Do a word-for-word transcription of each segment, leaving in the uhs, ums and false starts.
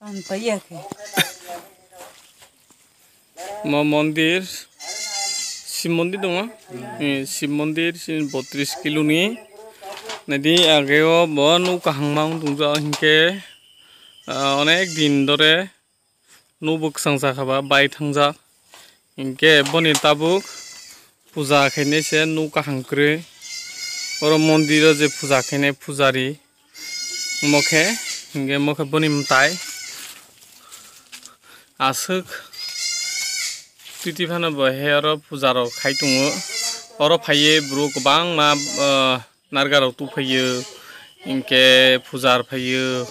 Ang paiya khe. Mo mondir, Shiv mondir dong, eh, Shiv mondir sini botris kilo ni. Nadi ageo bo nuk kahang mang tungja hinkhe, ah, onek din dore nuk bo kwchang jakha ba bai thangjak. Hinkhe boni tabuk puja khainai se nuk kahang kwrwi. Oro mondir o je puja khainai pujari. Mokhe, hinkhe mokhe boni mwtai aswk titi phano bo he oro puja rok khai tongo. Oro phaiwi borok kwbangma, ah, narga rok tuphaiyo, hinkhe puja rok phaiyo,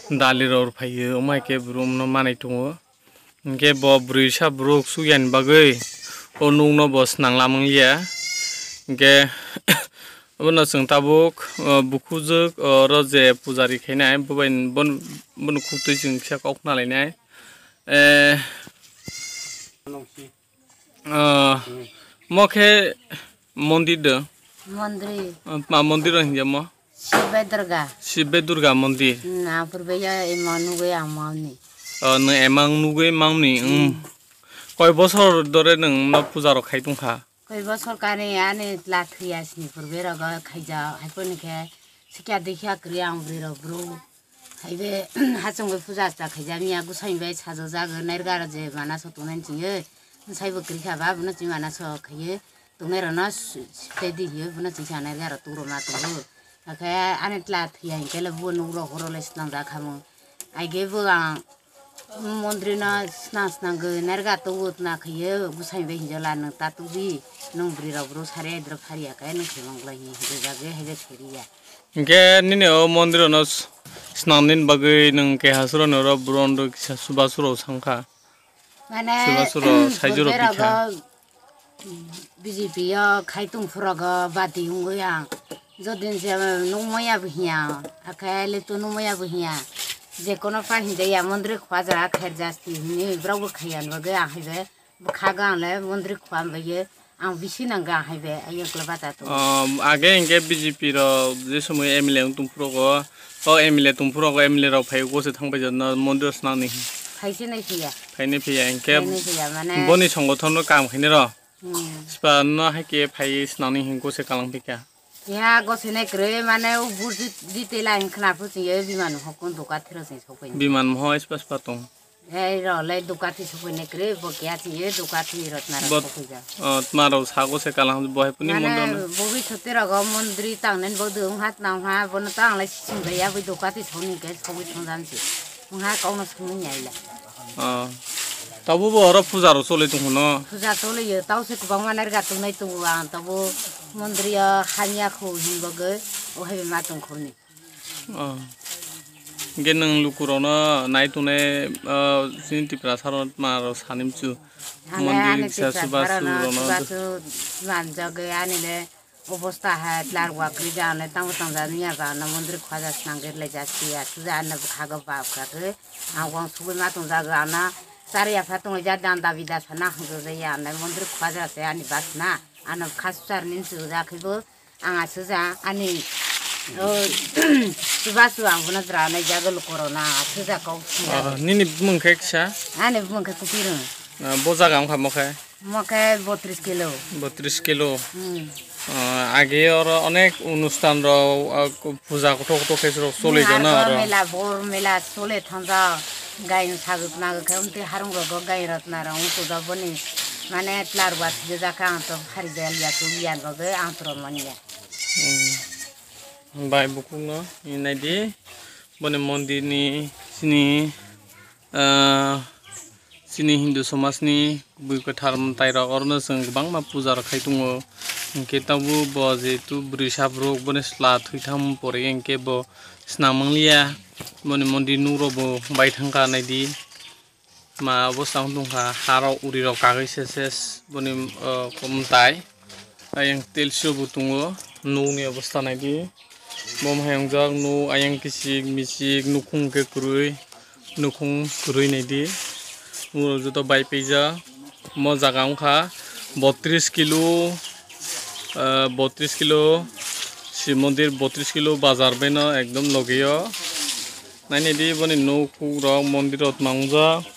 dali rok phaiyo, omo hai khe borok no manai tongo. Hinkhe bo bwrwi sa borok suyani bagwi o nukno bo swnang lamang liya. Hinkhe obono chwng tabuk, o, bukhujwk, o, oro je pujari khainai, bubai, bon-, bono khuktwi chwng kisa kok khna lainai. Eh, o, mo khe mondir do. Mondri. O, ma mondir o hinkhe mo? Shiv bai Durga. Shiv bai Durga mondir. Hmm, ang purbe ya ema nugui ang mauni. O, nwng emang nugui mauni, hmm. Hmm. Koi bosor dore nwng no puja rok khai tongkha? Koi bosor kani ani tla thwiya sini purbe rogo khaija, haikoni khe sikya dikya kwrwi ang bwrwi rok bru. Haibe hachung bai puja cha khaija miya gusai bai sajo jago nairga je mana so tongnai chingyo. Sai bo kwrwi kha ba bono chini mana so khaiyo. Tongnai rok no s-, s-, tei di hiyo bono chini sa nairga rok tuk rok ma tongo. Hakhe ani tla thwiya hinkhe le bo nuk rok horo le swnam jak khamu. Aige bo ang Mondri no sna sna gwi narga tubu tna khaye gusai bai hinjo la nwng ta tubi nwng bwrwi rok bro sari ai drok sari ya khe nwng khemang glai hi hinjo jagwi hai je kheri ya. Hinkhe nini o mondri no s-, snam nini bagwi nwng keha suro ni oro bro ndo kisa suba suro sangkha. Mane suba suro sai juro bikha. B J P o khai tong phuru go bati wngwi ang. Jodin se nukmaya bo hiya, akhe le to nukmaya bo hiya. Je kono pa hinjaya mondri khwaja kher jasti hini brok bo khaya bagwi ang haibe bwkhago ang le mondri khwa bagwi ang bisi nang ga haibe ayok le bata to. Um, age hinkhe B J P rok je somoi M L A wng tong phuru go, o M L A tong phuru go M L A rok phai go se thang bai jana mondri o swnam ni. Phaise nai phiya. Phainai phiya hinkhe. Phainai phiya mane. Boni songothon no kam khainai rw. Hmm. Sipa no hai khe phai swnamni hinkhe se kalang phika. Ya gosene kwrwi mane o burji jitela hin khna phu sing ye biman hokon doka thero sing sokoi. Biman mo sipa sipa tong. Ei ro le doka thi sokoi ne kwrwi bo kya sing ye doka thi rotna ro sokoi ja. O tma ro sago se kalang bo hai puni mane mondro na. Bobi sote rogo mondri tang nen bo dung hat nang ha bono tang le sing ya bo doka thi thoni ke sokoi thong jan si. Wngha kokno songwi nai le. Ah. Tabuk bo oro puja rok choli tong hwno? Puja choli yo, tau se kwbangma narga tongnai tongo ang, tabuk mondri o hamya khu hin bagwi o hai ma tong khorni. Ah. Hinkhe nwng luku rokno nai tongnai, ah, chini Tiprasa rok ma rok sani mchu. Hane mondri ani kisa Tiprasa subasu rokno subasu manjagwi ani le. Obosta hai tlarwa kwrwi ja, ano tamo tong ja, niya ja, ano mondri khwaja swnam gwi lai ja, siya suja, ano bwkhago bap kha khe, ang wangsugwi ma tong jago, ano chari yapha tong ja, dan dabi da sana hwnkhe ja, ya, ano mondri khwaja se ani bas na, ano kha suchar ni suja khe bo, ang asuja, ani, o, subasu ang bono jra nai jago lukorok na, asuja kok siya. Ah, nini bumung khe kisa? Ani bumung khe Kupirung. Ah, bo jaga wngkha mo khe? Mo khe botris kilo. Botris kilo. Hmm. Ah, age oro onek onusthan rok, ah, puja kothok kothok khe rok choli jana aro. Mela, bor mela chole thangjak. Gai saguk naguk khe umtwi harung rogo gai rotna rong tudo boni. Mane tlar wa thijak khe ang to phari jaya liya tu liyan rogo ang to manya. Hmm. Bai bukung no nai di. Boni mondir ni sini, ah, Chini Hindu somajni kubui kwthar mwtairok, orono chwng kwbangma puja rok khai tongo. Hinkhe tabuk bo jehetu bwrwi sabruk, boni chwla thwitham pore hinkhe bo swnam mangliya, boni mondir nukrokbo bai thangkha naidi. Ma obosta wng tongkha, harok urirok kagwi se se boni, o, mwtai. Ayang telsi bo tongo, nokni obosta naidi. Bo hai wngjak, nok ayang kichik michik, nukhung khe kwrwi, nukhung kwrwi naidi. Norok joto bai paijak. Mo jaga wngkha botris kilo, ah, botris kilo, Shiv Mondir botris kilo bazar baino ekdom logio. Naini di boni nuk kuk rok mondir rok tmang jak.